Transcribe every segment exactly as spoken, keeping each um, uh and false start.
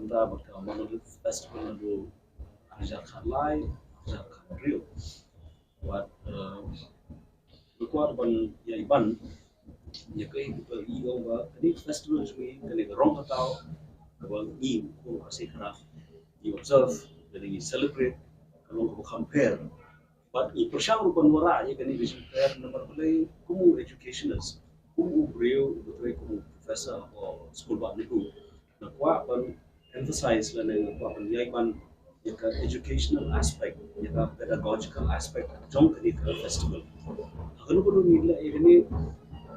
Bad ka Monolith Festival naduh ar hajar khatlai, ar hajar khathynriew. Bad, eh, nga kwah ban ïa ban ïa kaei kaba i ong ba kane ka festival jong ngi, kane ka Rong Kataw kaba ngi kum ka Khasi Khara ngi observe, kane ngi celebrate, ka long kaba kham pher. Bad ngi pyrshang ruh ban wanrah ïa kane ka jingpher namar balei kum u educationist, kum u briew uba trei kum u professor ha skul ba NEHU, nga kwah ban emphasize lane nga kwah ban ïa ban ïa ka educational aspect, ïa ka pedagogical aspect jong kane ka festival. Ha kano kano ngi leh ïa kane,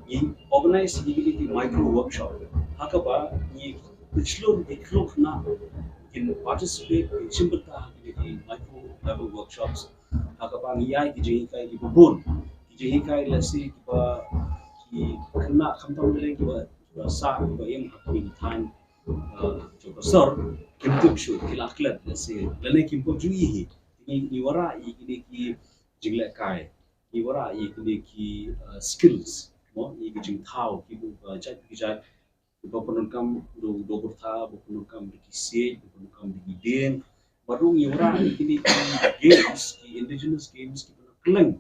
ngi organize ïa kine ki micro workshop ha kaba ngi pynshlur ïa ki khynnah kin participate, kin shim bynta ha kine ki micro level workshops. Ha kaba ngi ai ki jinghikai kiba bun, ki jinghikai, let's say, kiba ki khynnah khamtam lei kiba, kiba sah, kiba im ha kine ki thaiñ, uh, jong ka sor, kim tip shuh, ki la klet, let's say, lane kim pop ju i hi. Ngi, ngi wanrah ïa kine ki jinglehkai, ngi wanrah ïa kine ki, uh, skills, mo, ïa ki jingthaw kiba, uh, jait ki jait, kiba pyndonkam da u Dkhot Borthah, ba pyndonkam da ki siej, ba pyndonkam da ki dieng. Bad ruh ngi wanrah ïa kine ki games, ki indigenous games kiba na kylleng,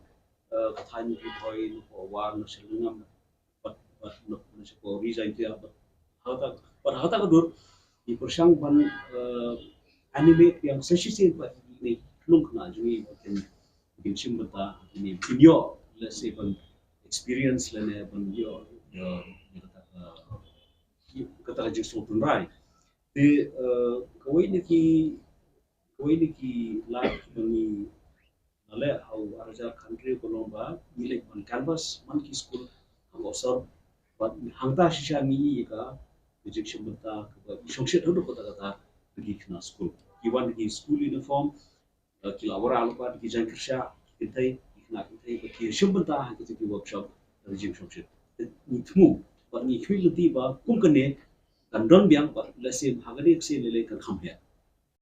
eh, ka thaiñ Ri Bhoi, na Pohwar, na Shillong, bad, bad na, na sha Pawri Jaiñtia, bad ha kata, bad ha kata ka dur ngi pyrshang ban, eh, animate biang sa shisien bad kine ki khynnah jong ngi ba kin, ba kin shim bynta, ba kin ïoh, let's say, ban experience lane ban ïoh, ïa, ïa kata ka, ïa kata ka jingsngew tynrai. Te, eh, kawei na ki, kawei na ki lad kiba ngi la leh ha u ar hajar khathynriew ka long ba ngi leit ban canvass man ki skul ha Bosor, bad hangta shisha ngi ïohi ïa ka, ka jingshim bynta kaba i shongshit haduh katta katta na ki khynnah skul. Ki wan da ki school uniform, eh, ki la wanrah lypa da ki jaiñ kyrshah, ki kynthei, ki khynnah kynthei, bad ki shim bynta ha kita ki workshop da ki jingshongshit. Te ngi thmu bad ngi khmih lynti ba kum kane kan don biang, bad lehse ha kane ka sien lei lei kan kham heh.